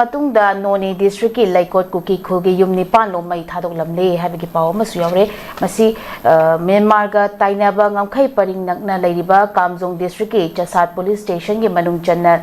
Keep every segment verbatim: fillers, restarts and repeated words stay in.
ꯃꯇꯨꯡꯗ ꯅꯣꯅꯦ ꯗꯤꯁꯇ꯭ꯔꯤꯛꯀꯤ ꯂꯩꯀꯣꯠ ꯀꯨꯀꯤ ꯈꯨꯜꯒꯤ ꯌꯨꯝ ꯅꯤꯄꯥꯟ ꯂꯣꯝ ꯃꯩ ꯊꯥꯗꯣꯛꯂꯝꯂꯦ ꯍꯥꯏꯕꯒꯤ ꯄꯥꯎ ꯑꯃꯁꯨ ꯌꯥꯎꯔꯦ꯫ ꯃꯁꯤ, ꯑ, ꯃ꯭ꯌꯥꯟꯃꯥꯔꯒ ꯇꯥꯏꯅꯕ ꯉꯝꯈꯩ ꯄꯔꯤꯡ ꯅꯛꯅ ꯂꯩꯔꯤꯕ ꯀꯥꯝꯖꯣꯡ ꯗꯤꯁꯇ꯭ꯔꯤꯛꯀꯤ ꯆꯁꯥꯠ ꯄꯨꯂꯤꯁ ꯁ꯭ꯇꯦꯁꯟꯒꯤ ꯃꯅꯨꯡ ꯆꯟꯅ,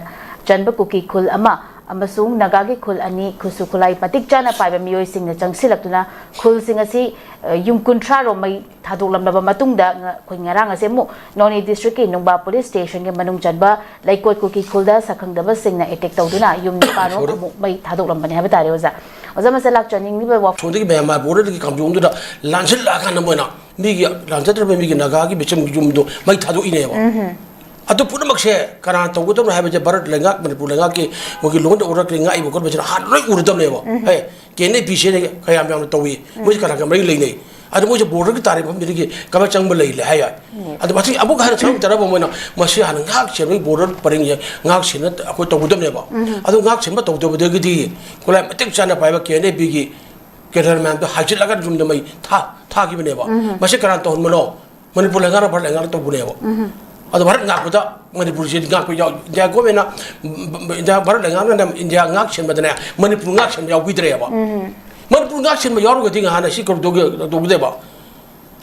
ꯆꯟꯕ ꯀꯨꯀꯤ ꯈꯨꯜ ꯑꯃ ꯑꯃꯁꯨꯡ ꯅꯥꯒꯥꯒꯤ ꯈꯨꯜ ꯑꯅꯤ ꯈꯨꯠꯁꯨ ꯈꯨꯠꯂꯥꯏ ꯃꯇꯤꯛ ꯆꯥꯅ ꯄꯥꯏꯕ ꯃꯤꯑꯣꯏꯁꯤꯡꯅ ꯆꯪꯁꯤꯜꯂꯛꯇꯨꯅ ꯈꯨꯜꯁꯤꯡ ꯑꯁꯤ, ꯑ, ꯌꯨꯝ ꯀꯨꯟꯊ꯭ꯔꯥ ꯔꯣꯝ ꯃꯩ ꯊꯥꯗꯣꯛꯂꯝꯂꯕ ꯃꯇꯨꯡꯗ ꯉ-, ꯑꯩꯈꯣꯏ ꯉꯔꯥꯡ ꯑꯁꯦ ꯑꯃꯨꯛ ꯅꯣꯅꯦ ꯗꯤꯁꯇ꯭ꯔꯤꯛꯀꯤ ꯅꯨꯡꯕꯥ ꯄꯨꯂꯤꯁ ꯁ꯭ꯇꯦꯁꯟꯒꯤ ꯃꯅꯨꯡ ꯆꯟꯕ ꯂꯩꯀꯣꯠ ꯀꯨꯀꯤ ꯈꯨꯜꯗ ꯁꯛꯈꯪꯗꯕꯁꯤꯡꯅ ꯑꯦꯇꯦꯛ ꯇꯧꯗꯨꯅ ꯌꯨꯝ ꯅꯤꯄꯥꯟ ꯔꯣꯝ ꯁꯣꯔꯤ꯫ ꯑꯃꯨꯛ ꯃꯩ ꯊꯥꯗꯣꯛꯂꯝꯕꯅꯤ ꯍꯥꯏꯕ ꯇꯥꯔꯦ ꯑꯣꯖꯥ꯫ ꯑꯣꯖꯥ ꯃꯁꯦ ꯂꯥꯛꯆꯅꯤꯡꯂꯤꯕ ꯋꯥꯐꯝ ꯁꯣꯝꯗꯒꯤ ꯃꯌꯥꯝ ꯕꯣꯔꯗꯔꯗꯒꯤ ꯀꯥꯝꯖꯣꯡꯗꯨꯗ ꯂꯥꯟꯁꯤꯜꯂꯛꯑꯀꯥꯟꯗ ꯃꯣꯏꯅ ꯃꯤꯒꯤ ꯂꯥꯟꯖꯗ꯭ꯔꯕ ꯃꯤꯒꯤ ꯅꯥꯒꯥꯒꯤ ꯃꯤꯆꯝꯒꯤ ꯌꯨꯝꯗꯣ ꯃꯩ ꯊꯥꯗꯣꯛꯏꯅꯦꯕ꯫ ꯑꯗꯨ ꯄꯨꯝꯅꯃꯛꯁꯦ ꯀꯅꯥꯅ ꯇꯧꯒꯗꯕꯅꯣ ꯍꯥꯏꯕꯁꯦ ꯚꯥꯔꯠ ꯂꯩꯉꯥꯛ, ꯃꯅꯤꯄꯨꯔ ꯂꯩꯉꯥꯛꯀꯤ ꯃꯣꯏꯒꯤ ꯂꯣꯟꯗ ꯑꯣꯔꯗꯔ ꯉꯥꯛꯏꯕ ꯈꯣꯠꯄꯁꯤꯅ ꯍꯥꯟꯅ ꯂꯣꯏ ꯎꯔꯗꯕꯅꯦꯕ꯫ ꯍꯦ, ꯀꯦ ꯑꯦꯟ ꯑꯦ ꯄꯤ ꯁꯤꯅ ꯀꯌꯥꯝ ꯌꯥꯝꯅ ꯇꯧꯏ, ꯃꯣꯏꯁꯦ ꯀꯅꯥꯒ ꯃꯔꯤ ꯂꯩꯅꯩ? ꯑꯗꯨ ꯃꯣꯏꯁꯦ ꯕꯣꯔꯗꯔꯒꯤ ꯇꯥꯔꯤꯕ ꯃꯐꯝꯁꯤꯗꯒꯤ ꯀꯃꯥꯏꯅ ꯆꯪꯕ ꯂꯩ ꯂꯩ ꯍꯥꯏ ꯌꯥꯏ꯫ ꯑꯗꯨ ꯃꯁꯤ ꯑꯃꯨꯛ ꯍꯟꯅ ꯆꯪꯉꯛꯇꯅꯕ ꯃꯣꯏꯅ ꯃꯁꯤ ꯍꯥꯟꯅ ꯉꯥꯛ ꯁꯦꯟꯕꯒꯤ ꯕꯣꯔꯗꯔ ꯄꯔꯤꯡꯁꯦ ꯉꯥꯛ ꯁꯦꯟꯅ ꯑꯩꯈꯣꯏ ꯇꯧꯒꯗꯕꯅꯦꯕ꯫ ꯑꯗꯨ ꯉꯥꯛ ꯁꯦꯟꯕ ꯇꯧꯗꯕꯗꯒꯤꯗꯤ ꯈꯨꯠꯂꯥꯏ ꯃꯇꯤꯛ ꯆꯥꯅ ꯄꯥꯏꯕ ꯀꯦ ꯑꯦꯟ ꯑꯦ ꯄꯤꯒꯤ ꯀꯦꯗꯔ ꯃꯌꯥꯝꯗꯣ ꯍꯥꯏꯖꯤꯜꯂꯒ ꯌꯨꯝꯗ ꯃꯩ ꯊꯥ-, ꯊꯥꯈꯤꯕꯅꯦꯕ꯫ ꯃꯁꯤ ꯀꯅꯥꯅ ꯇꯧꯍꯟꯕꯅꯣ? ꯃꯅꯤꯄꯨꯔ ꯂꯩꯉꯥꯛꯅ ꯚꯥꯔꯠ ꯂꯩꯉꯥꯛꯅ ꯇꯧꯕꯅꯦꯕ꯫ ꯑꯗꯣ ꯚꯥꯔꯠ ꯉꯥꯛꯄꯗ ꯃꯅꯤꯄꯨꯔꯁꯤ ꯉꯥꯛꯄ ꯌꯥꯎ-, ꯏꯟꯗꯤꯌꯥ ꯒꯣꯔꯃꯦꯟꯅ, ꯏꯟꯗꯤꯌꯥ, ꯚꯥꯔꯠ ꯂꯩꯉꯥꯛꯅ ꯏꯟꯗꯤꯌꯥ ꯉꯥꯛ ꯁꯦꯟꯕꯗꯅꯦ ꯃꯅꯤꯄꯨꯔ ꯉꯥꯛ ꯁꯦꯟꯕ ꯌꯥꯎꯕꯤꯗ꯭ꯔꯦꯕ꯫ ꯃꯅꯤꯄꯨꯔ ꯉꯥꯛ ꯁꯦꯟꯕ ꯌꯥꯎꯔꯒꯗꯤ ꯉꯍꯥꯟꯅ ꯁꯤ ꯀꯧꯗꯧꯒꯦ-, ꯇꯧꯒꯗꯕ꯫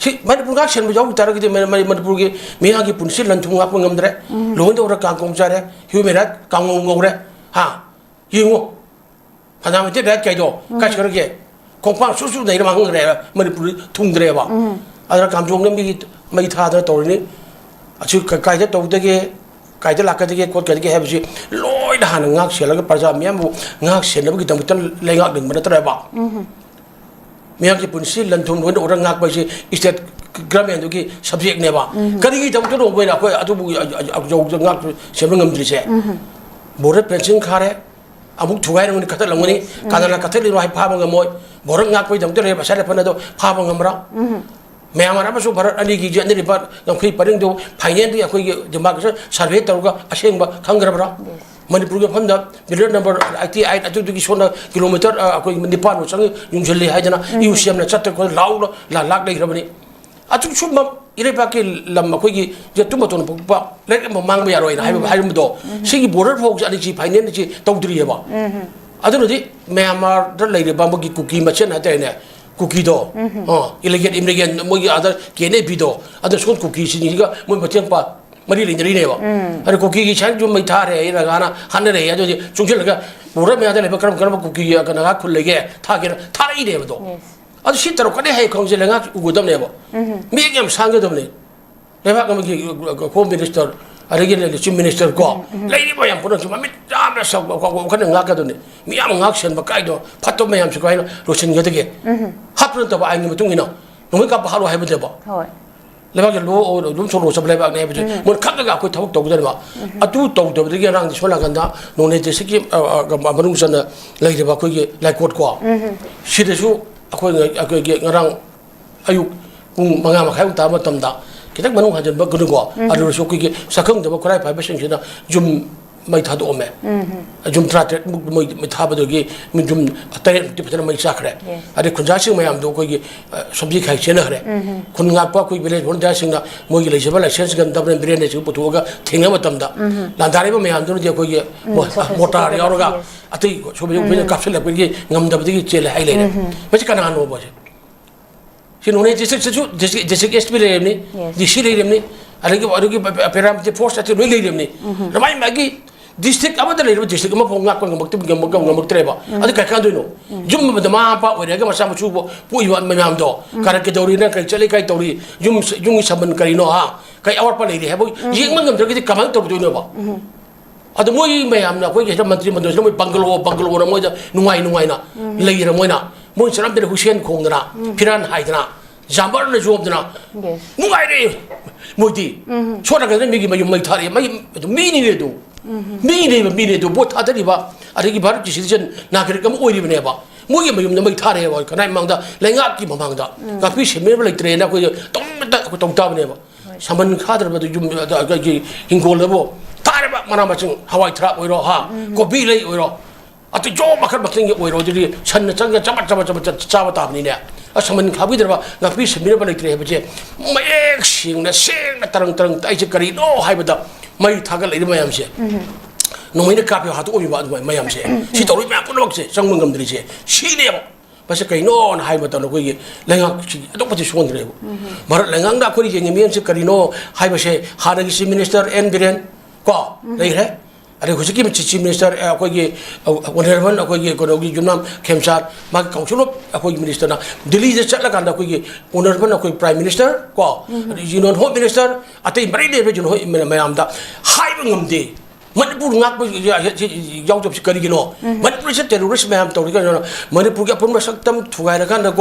ꯁꯤ ꯃꯅꯤꯄꯨꯔ ꯉꯥꯛ ꯁꯦꯟꯕ ꯌꯥꯎꯈꯤ ꯇꯥꯔꯒꯗꯤ ꯃ-, ꯃ-, ꯃꯅꯤꯄꯨꯔꯒꯤ ꯃꯤꯌꯥꯝꯒꯤ ꯄꯨꯟꯁꯤ ꯂꯟ ꯊꯨꯝ ꯉꯥꯛꯄ ꯉꯝꯗ꯭ꯔꯦ꯫ ꯂꯣ ꯑꯦꯟ ꯑꯣꯔꯗꯔ ꯀꯥꯡꯒꯣꯡ ꯆꯥꯔꯦ꯫ ꯍ꯭ꯌꯨꯃꯦꯟ ꯔꯥꯏꯠ ꯀꯥꯡꯒꯣꯡ ꯉꯧꯔꯦ꯫ ꯍꯥ? ꯌꯦꯡꯉꯣ꯫ ꯐꯟꯗꯥꯃꯦꯟꯇꯦꯜ ꯔꯥꯏꯠ ꯀꯥꯏꯗꯣ ꯀꯥꯏ ꯆꯠꯈ꯭ꯔꯒꯦ? ꯈꯣꯡꯄꯥꯛ ꯁꯨ ꯁꯨ ꯅꯩꯔ ꯃꯥꯡꯈ꯭ꯔꯦ ꯍꯥꯏꯕ ꯃꯅꯤꯄꯨꯔ ꯊꯨꯡꯗ꯭ꯔꯦꯕ꯫ ꯑꯗꯨꯅ ꯀꯥꯝꯖꯣꯡꯅ ꯃꯤꯒꯤ ꯃꯩ ꯊꯥꯗꯅ ꯇꯧꯔꯤꯅꯤ꯫ ꯑꯁꯤ ꯀ-, ꯀꯥꯏꯗ ꯇꯧꯗꯒꯦ, ꯀꯥꯏꯗ ꯂꯥꯛꯀꯗꯒꯦ, ꯈꯣꯠꯀꯗꯒꯦ ꯍꯥꯏꯕꯁꯤ ꯂꯣꯏꯅ ꯍꯥꯟꯅ ꯉꯥꯛ ꯁꯦꯜꯂꯒ ꯄ꯭ꯔꯖꯥ ꯃꯤꯌꯥꯝꯕꯨ ꯉꯥꯛ ꯁꯦꯟꯅꯕꯒꯤꯗꯃꯛꯇ ꯂꯩꯉꯥꯛꯅꯤꯡꯕ ꯅꯠꯇ꯭ꯔꯦꯕ꯫ ꯃꯤꯌꯥꯝꯒꯤ ꯄꯨꯟꯁꯤ ꯂꯟ ꯊꯨꯝ ꯂꯣꯏꯅ ꯑꯣꯔꯗꯔ ꯉꯥꯛꯄ ꯍꯥꯏꯁꯤ ꯁ꯭ꯇꯦꯠ ꯒꯔꯃꯦꯟꯗꯨꯒꯤ ꯁꯕꯖꯦꯛꯅꯦꯕ꯫ ꯀꯔꯤꯒꯤꯗꯃꯛꯇꯅꯣ ꯃꯣꯏꯅ ꯑꯩꯈꯣꯏ ꯑꯗꯨꯕꯨ ꯌꯧꯗ ꯉꯥꯛ ꯁꯦꯝꯕ ꯉꯝꯗ꯭ꯔꯤꯁꯦ? ꯕꯣꯔꯗꯔ ꯐꯦꯟꯁꯤꯡ ꯈꯥꯔꯦ, ꯑꯃꯨꯛ ꯊꯨꯒꯥꯏꯔꯝꯒꯅꯤ, ꯀꯛꯊꯠꯂꯝꯒꯅꯤ꯫ ꯀꯅꯥꯅ ꯀꯛꯊꯠꯂꯤꯅꯣ ꯍꯥꯏ ꯐꯥꯕ ꯉꯝꯃꯣꯏ꯫ ꯚꯥꯔꯠ ꯉꯥꯛꯄꯒꯤꯗꯃꯛꯇ ꯂꯩꯔꯤꯕ ꯑꯁꯥꯏ ꯂꯩꯐꯝ ꯑꯗꯣ ꯐꯥꯕ ꯉꯝꯕ꯭ꯔꯥ? ꯃꯌꯥꯝ ꯑꯃꯁꯨ ꯚꯥꯔꯠ ꯑꯅꯤꯒꯤ ꯌꯦꯠꯅꯔꯤꯕ ꯉꯝꯈꯩ ꯄꯔꯤꯡꯗꯨ ꯐꯥꯏꯅꯦꯜꯗꯤ ꯑꯩꯈꯣꯏꯒꯤ ꯗꯤꯃꯥꯔꯀꯦꯁꯟ ꯁꯔꯚꯦ ꯇꯧꯔꯒ ꯑꯁꯦꯡꯕ ꯈꯪꯈ꯭ꯔꯕ꯭ꯔꯥ? ꯃꯅꯤꯄꯨꯔꯒꯤ ꯃꯐꯝꯗ ꯄꯤꯂꯔ ꯅꯝꯕꯔ ꯑꯩꯠꯇꯤ ꯑꯩꯠ ꯑꯗꯨꯗꯒꯤ ꯁꯣꯝꯗ ꯀꯤꯂꯣꯃꯤꯇꯔ, ꯑ, ꯑꯩꯈꯣꯏꯒꯤ ꯅꯤꯄꯥꯟꯃꯨꯛ ꯆꯪꯉꯤ, ꯌꯨꯡꯁꯤꯜꯂꯤ ꯍꯥꯏꯗꯅ ꯏꯌꯨ ꯁꯤ ꯑꯦꯝꯅ ꯆꯠꯇꯅ ꯈꯣꯠꯇꯅ ꯂꯥꯎꯅ ꯂꯥ-, ꯂꯥꯛ ꯂꯩꯈ꯭ꯔꯕꯅꯤ꯫ ꯑꯁꯨꯛ ꯁꯨꯝꯕ ꯏꯔꯩꯄꯥꯛꯀꯤ ꯂꯝ ꯑꯩꯈꯣꯏꯒꯤ ꯌꯦꯇꯨꯝ ꯃꯇꯣꯟ ꯄꯣꯛꯄ ꯂꯩꯔꯛ ꯑꯃ ꯃꯥꯡꯕ ꯌꯥꯔꯣꯏꯅ ꯍꯥꯏꯕ, ꯍꯥꯏꯔꯝꯕꯗꯣ, ꯁꯤꯒꯤ ꯕꯣꯔꯗꯔ ꯐꯥꯎꯁꯦ ꯑꯅꯤꯁꯤ ꯐꯥꯏꯅꯦꯜꯁꯤ ꯇꯧꯗ꯭ꯔꯤꯑꯕ꯫ ꯑꯗꯨꯅꯗꯤ ꯃ꯭ꯌꯥꯟꯃꯥꯔꯗ ꯂꯩꯔꯤꯕ ꯃꯣꯏꯒꯤ ꯀꯨꯀꯤ ꯃꯁꯦꯟ ꯍꯥꯏꯇꯥꯔꯦꯅꯦ, ꯀꯨꯀꯤꯗꯣ, ꯑ, ꯏꯂꯤꯒꯦꯠ ꯏꯃꯤꯒ꯭ꯔꯦꯟ, ꯃꯣꯏꯒꯤ ꯑꯥꯗ ꯀꯦ ꯑꯦꯟ ꯑꯦ ꯄꯤꯗꯣ, ꯑꯗꯨ ꯁꯣꯝ ꯀꯨꯀꯤꯁꯤꯡꯁꯤꯒ ꯃꯣꯏ ꯃꯇꯦꯡ ꯄꯥ-, ꯃꯔꯤ ꯂꯩꯅꯔꯤꯅꯦꯕ꯫ ꯑꯗ ꯀꯨꯀꯤꯒꯤ ꯁꯥꯏꯠ ꯌꯨꯝ ꯃꯩ ꯊꯥꯔꯦ, ꯅꯥꯒꯥꯅ ꯍꯥꯠꯅꯔꯦ, ꯑꯗꯨꯗꯤ ꯆꯨꯡꯁꯤꯜꯂꯒ ꯄꯨꯔ ꯃꯌꯥꯗ ꯂꯩꯕ ꯀꯔꯝ ꯀꯔꯝꯕ ꯀꯨꯀꯤ ꯅꯥꯒꯥ ꯈꯨꯜ ꯂꯩꯒꯦ ꯊꯥꯒꯦꯅ ꯊꯥꯔꯛꯏꯅꯦꯕꯗꯣ꯫ ꯑꯗꯨ ꯁꯤ ꯇꯧꯔꯛꯀꯅꯤ ꯍꯥꯏ ꯈꯪꯁꯦ ꯂꯩꯉꯥꯛ ꯎꯒꯗꯕꯅꯦꯕ꯫ ꯃꯤꯠꯌꯦꯡ ꯌꯥꯝ ꯁꯥꯡꯒꯗꯕꯅꯦ꯫ ꯂꯩꯕꯥꯛ ꯑꯃꯒꯤ ꯍꯣꯝ ꯃꯤꯅꯤꯁꯇꯔ, ꯑꯗꯒꯤ ꯆꯤꯐ ꯃꯤꯅꯤꯁꯇꯔ ꯀꯣ, ꯂꯩꯔꯤꯕ ꯃꯌꯥꯝ ꯄꯨꯝꯅꯃꯛꯁꯨ ꯃꯃꯤꯠ ꯆꯥꯝꯅ ꯁꯛ-, ꯋꯥ-, ꯋꯥ-, ꯋꯥꯈꯜꯅ ꯉꯥꯛꯀꯗꯕꯅꯤ꯫ ꯃꯤꯌꯥꯝ ꯉꯥꯛ ꯁꯦꯟꯕ ꯀꯥꯏꯗꯣ, ꯐꯠꯇꯕ ꯃꯌꯥꯝꯁꯤ ꯀꯃꯥꯏꯅ ꯂꯣꯏꯁꯤꯟꯒꯗꯒꯦ? ꯍꯥꯠꯄ ꯅꯠꯇꯕ ꯑꯥꯏꯟꯒꯤ ꯃꯇꯨꯡ ꯏꯟꯅ ꯅꯣꯡꯃꯩ ꯀꯥꯞꯄ ꯍꯥꯠꯂꯣ ꯍꯥꯏꯕꯅꯦꯕ꯫ ꯍꯣꯏ꯫ ꯂꯩꯕꯥꯛꯀꯤ ꯂꯣ ꯑꯣꯏꯔꯣ, ꯑꯗꯨꯝ ꯁꯣꯂꯣ ꯆꯠꯄ ꯂꯩꯕꯥꯛꯅꯤ ꯍꯥꯏꯕꯁꯦ ꯃꯣꯏꯅ ꯈꯪꯉꯒ ꯑꯩꯈꯣꯏ ꯊꯕꯛ ꯇꯧꯒꯗꯕꯅꯦꯕ꯫ ꯑꯗꯨ ꯇꯧꯗꯕꯗꯒꯤ ꯉꯔꯥꯡꯗꯤ ꯁꯣꯝ ꯅꯥꯀꯟꯗ ꯅꯣꯅꯦ ꯗꯤꯁꯇ꯭ꯔꯤꯛꯀꯤ, ꯑ, ꯑ, ꯃꯅꯨꯡ ꯆꯟꯅ ꯂꯩꯔꯤꯕ ꯑꯩꯈꯣꯏꯒꯤ ꯂꯥꯏꯀꯣꯠ ꯀꯣ, ꯁꯤꯗꯁꯨ ꯑꯩꯈꯣꯏ, ꯑꯩꯈꯣꯏꯒꯤ ꯉꯔꯥꯡ ꯑꯌꯨꯛ ꯄꯨꯡ ꯃꯉꯥ ꯃꯈꯥꯏꯃꯨꯛ ꯇꯥꯕ ꯃꯇꯝꯗ ꯈꯤꯇꯪ ꯃꯅꯨꯡ ꯍꯟꯖꯤꯟꯕ ꯀꯩꯅꯣꯀꯣ, ꯑꯗꯨꯗꯁꯨ ꯑꯩꯈꯣꯏꯒꯤ ꯁꯛꯈꯪꯗꯕ ꯈꯨꯠꯂꯥꯏ ꯄꯥꯏꯕꯁꯤꯡꯁꯤꯅ ꯌꯨꯝ ꯃꯩ ꯊꯥꯗꯣꯛꯑꯝꯃꯦ꯫ ꯌꯨꯝ ꯇꯔꯥꯇꯔꯦꯠꯃꯨꯛ ꯃꯣꯏ ꯃꯩ ꯊꯥꯕꯗꯒꯤ ꯃꯤ ꯌꯨꯝ ꯇꯔꯦꯠꯃꯨꯛꯇꯤ ꯐꯖꯅ ꯃꯩ ꯆꯥꯈ꯭ꯔꯦ꯫ ꯑꯗꯩ ꯈꯨꯟꯖꯥꯁꯤꯡ ꯃꯌꯥꯝꯗꯣ ꯑꯩꯈꯣꯏꯒꯤ, ꯑ, ꯁꯣꯝꯖꯤ ꯈꯥꯏ ꯆꯦꯟꯅꯈ꯭ꯔꯦ꯫ ꯈꯨꯟ ꯉꯥꯛꯄ ꯑꯩꯈꯣꯏ ꯚꯤꯂꯦꯖ ꯚꯣꯂꯨꯟꯇꯤꯌꯥꯔꯁꯤꯡꯅ ꯃꯣꯏꯒꯤ ꯂꯩꯖꯕ ꯂꯥꯏꯁꯦꯟꯁ ꯒꯟ ꯗꯕꯅꯦ ꯕꯤꯔꯦꯟꯅꯁꯤꯡ ꯄꯨꯊꯣꯛꯑꯒ ꯊꯦꯡꯅꯕ ꯃꯇꯝꯗ ꯂꯥꯟꯗꯥꯔꯤꯕ ꯃꯌꯥꯝꯗꯨꯅꯗꯤ ꯑꯩꯈꯣꯏꯒꯤ ꯃꯣ-, ꯃꯣꯇꯥꯔ ꯌꯥꯎꯔꯒ ꯑꯇꯩ ꯁꯣꯝꯗ ꯉꯝꯗꯕꯗꯒꯤ ꯆꯦꯜꯂꯦ ꯍꯥꯏ ꯂꯩꯔꯦ꯫ ꯃꯁꯤ ꯀꯅꯥꯅꯣꯕ ꯁꯦ? ꯁꯤ ꯅꯣꯅꯦ ꯗꯤꯁꯇ꯭ꯔꯤꯛꯁꯤꯁꯨ ꯗꯤꯁꯇ꯭ꯔꯤꯛ, ꯗꯤꯁꯇ꯭ꯔꯤꯛ ꯑꯦꯁ ꯄꯤ ꯂꯩꯔꯤꯕꯅꯤ, ꯗꯤ ꯁꯤ ꯂꯩꯔꯤꯕꯅꯤ, ꯑꯗꯒꯤ, ꯑꯗꯒꯤ ꯄꯦꯔꯥꯃꯤꯂꯤꯇꯔꯤ ꯐꯣꯔꯁ ꯑꯇꯩ ꯂꯣꯏ ꯂꯩꯔꯤꯕꯅꯤ꯫ ꯃꯥꯏ ꯃꯥꯒꯤ ꯗꯤꯁꯇ꯭ꯔꯤꯛ ꯑꯃꯗ ꯂꯩꯔꯤꯕ ꯗꯤꯁꯇ꯭ꯔꯤꯛ ꯑꯃꯐꯥꯎ ꯉꯥꯛꯄ ꯉꯝꯃꯛꯇꯕ, ꯉꯝꯃꯛ-, ꯉꯝꯃꯛꯇ꯭ꯔꯦꯕ꯫ ꯑꯗꯨ ꯀꯩ ꯀꯥꯟꯗꯣꯏꯅꯣ? ꯌꯨꯝ ꯑꯃꯗ ꯃꯃꯥ ꯃꯄꯥ ꯑꯣꯏꯔꯒ ꯃꯆꯥ ꯃꯁꯨꯕꯨ ꯄꯣꯛꯏꯕ ꯃꯌꯥꯝꯗꯣ, ꯀꯔꯤ ꯀꯩꯗꯧꯔꯤ, ꯅꯪ ꯀꯔꯤ ꯆꯠꯂꯤ, ꯀꯔꯤ ꯇꯧꯔꯤ, ꯌꯨꯝ, ꯌꯨꯝꯒꯤ ꯁꯝꯕꯟ ꯀꯔꯤꯅꯣ, ꯍꯥ? ꯀꯔꯤ ꯑꯋꯥꯠꯄ ꯂꯩꯔꯤ ꯍꯥꯏꯕ ꯌꯦꯡꯕ ꯉꯝꯗ꯭ꯔꯒꯗꯤ ꯀꯃꯥꯏꯅ ꯇꯧꯗꯣꯏꯅꯣꯕ? ꯑꯗꯣ ꯃꯣꯏ ꯃꯌꯥꯝꯅ ꯑꯩꯈꯣꯏꯒꯤ ꯍꯦꯛꯇ ꯃꯟꯇ꯭ꯔꯤ ꯃꯟꯗꯣꯜꯁꯤꯅ ꯃꯣꯏ ꯕꯪꯒꯂꯣ, ꯕꯪꯒꯂꯣꯅ ꯃꯣꯏꯗ ꯅꯨꯡꯉꯥꯏ ꯅꯨꯡꯉꯥꯏꯅ ꯂꯩꯔ ꯃꯣꯏꯅ, ꯃꯣꯏ ꯆꯠꯂꯝꯗꯅ ꯍꯨꯏꯁꯦꯟ ꯈꯣꯡꯗꯅ, ꯐꯤꯔꯥꯟ ꯍꯥꯏꯗꯅ, ꯖꯥꯝꯕꯔꯅ ꯌꯣꯝꯗꯅ ꯅꯨꯡꯉꯥꯏꯔꯦ ꯃꯣꯏꯗꯤ꯫ ꯁꯣꯝ ꯅꯥꯀꯟꯗ ꯃꯤꯒꯤ ꯃꯌꯨꯝ ꯃꯩ ꯊꯥꯔꯛꯑꯦ, ꯃꯩ, ꯑꯗꯨ ꯃꯤꯅꯤꯅꯦ ꯑꯗꯨ꯫ ꯃꯤꯅꯦꯕ, ꯃꯤꯅꯦ ꯑꯗꯨ꯫ ꯚꯣꯠ ꯊꯥꯗꯔꯤꯕ, ꯑꯗꯒꯤ ꯚꯥꯔꯠꯀꯤ ꯁꯤꯇꯤꯖꯦꯟ ꯅꯥꯒꯔꯤꯛ ꯑꯃ ꯑꯣꯏꯔꯤꯕꯅꯦꯕ꯫ ꯃꯣꯏꯒꯤ ꯃꯌꯨꯝꯗ ꯃꯩ ꯊꯥꯔꯛꯑꯦꯕ, ꯀꯅꯥꯏ ꯃꯃꯥꯡꯗ? ꯂꯩꯉꯥꯛꯀꯤ ꯃꯃꯥꯡꯗ꯫ ꯉꯥꯛꯄꯤ ꯁꯦꯟꯕꯤꯅꯕ ꯂꯩꯇ꯭ꯔꯦꯅ ꯑꯩꯈꯣꯏ ꯇꯧꯅꯤꯡꯕꯇ ꯑꯩꯈꯣꯏ ꯇꯧ ꯇꯥꯕꯅꯦꯕ꯫ ꯁꯝꯕꯟ ꯈꯥꯗ꯭ꯔꯕꯗꯨ ꯌꯨꯝ, ꯑꯗ, ꯑꯩꯈꯣꯏꯒꯤ ꯍꯤꯡꯒꯣꯜꯗꯕꯨ ꯊꯥꯔꯤꯕ ꯃꯅꯥ ꯃꯁꯤꯡ, ꯍꯋꯥꯏ ꯊꯔꯥꯛ ꯑꯣꯏꯔꯣ, ꯍꯥ, ꯀꯣꯕꯤ ꯂꯩ ꯑꯣꯏꯔꯣ, ꯑꯇꯩ ꯖꯣ ꯃꯈꯜ ꯃꯈꯜꯒꯤ ꯑꯣꯏꯔꯣ, ꯑꯗꯨꯗꯤ ꯁꯟꯅ ꯆꯪꯉꯒ ꯆꯕꯠ ꯆꯕꯠ ꯆꯕꯠ ꯆꯕꯠ ꯆꯥꯕ ꯇꯥꯕꯅꯤꯅꯦ꯫ ꯑ, ꯁꯝꯕꯟ ꯈꯥꯕꯤꯗ꯭ꯔꯕ, ꯉꯥꯛꯄꯤ ꯁꯦꯟꯕꯤꯅꯕ ꯂꯩꯇ꯭ꯔꯦ ꯍꯥꯏꯕꯁꯦ ꯃꯌꯦꯛ ꯁꯦꯡꯅ, ꯁꯦꯡꯅ ꯇꯔꯪ ꯇꯔꯪ ꯇꯛꯏꯁꯦ ꯀꯔꯤꯅꯣ ꯍꯥꯏꯕꯗ, ꯃꯩ ꯊꯥꯒꯠꯂꯛꯏꯕ ꯃꯌꯥꯝꯁꯦ꯫ ꯅꯣꯡꯃꯩꯅ ꯀꯥꯞꯄꯤ ꯍꯥꯠꯇꯣꯛꯑꯝꯃꯤꯕ ꯑꯗꯨꯃꯥꯏꯅ ꯃꯌꯥꯝꯁꯦ꯫ ꯁꯤ ꯇꯧꯔꯤ ꯃꯌꯥꯝ ꯄꯨꯝꯅꯃꯛꯁꯦ ꯆꯪꯕ ꯉꯝꯗ꯭ꯔꯤꯁꯦ ꯁꯤꯅꯦꯕ꯫ ꯃꯁꯤ ꯀꯩꯅꯣꯅ ꯍꯥꯏꯕ ꯃꯇꯝꯗ ꯑꯩꯈꯣꯏꯒꯤ ꯂꯩꯉꯥꯛꯁꯤ ꯑꯗꯨꯛ ꯃꯇꯤꯛ ꯁꯣꯟꯈ꯭ꯔꯦꯕ꯫ ꯃꯔꯛ ꯂꯩꯉꯥꯛꯅ ꯑꯩꯈꯣꯏꯅ ꯌꯦꯡꯉꯤꯕ ꯃꯤꯠꯌꯦꯡꯁꯦ ꯀꯔꯤꯅꯣ ꯍꯥꯏꯕꯁꯦ, ꯍꯥꯟꯅꯒꯤ Chief Minister ꯑꯦꯟ ꯕꯤꯔꯦꯟ ꯀꯣ ꯂꯩꯈ꯭ꯔꯦ꯫ ꯑꯗꯩ ꯍꯧꯖꯤꯛꯀꯤ Chief Minister, ꯑ, ꯑꯩꯈꯣꯏꯒꯤ, ꯑ, Honourable ꯑꯩꯈꯣꯏꯒꯤ ꯀꯩꯅꯣꯒꯤ ꯌꯨꯝꯅꯥꯝ ꯈꯦꯝꯆꯥꯟ, ꯃꯥꯒꯤ Council of ꯑꯩꯈꯣꯏꯒꯤ Ministerꯅ ꯗꯤꯜꯂꯤꯗ ꯆꯠꯂꯀꯥꯟꯗ ꯑꯩꯈꯣꯏꯒꯤ Honourable ꯑꯩꯈꯣꯏ Prime Minister ꯀꯣ, ꯑꯗꯩ Union Home Minister, ꯑꯇꯩ ꯃꯔꯤ ꯂꯩꯅꯕ Union Home ꯃꯌꯥꯝꯗ ꯍꯥꯏꯕ ꯉꯝꯗꯦ꯫ ꯃꯅꯤꯄꯨꯔ ꯉꯥꯛꯄ ꯌꯥꯎꯗꯕꯁꯤ ꯀꯔꯤꯒꯤꯅꯣ? ꯃꯅꯤꯄꯨꯔꯁꯦ terrorist ꯃꯌꯥꯝ ꯇꯧꯔꯤ ꯀꯩꯅꯣ? ꯃꯅꯤꯄꯨꯔꯒꯤ ꯑꯄꯨꯟꯕ ꯁꯛꯇꯝ ꯊꯨꯒꯥꯏꯔꯀꯥꯟꯗ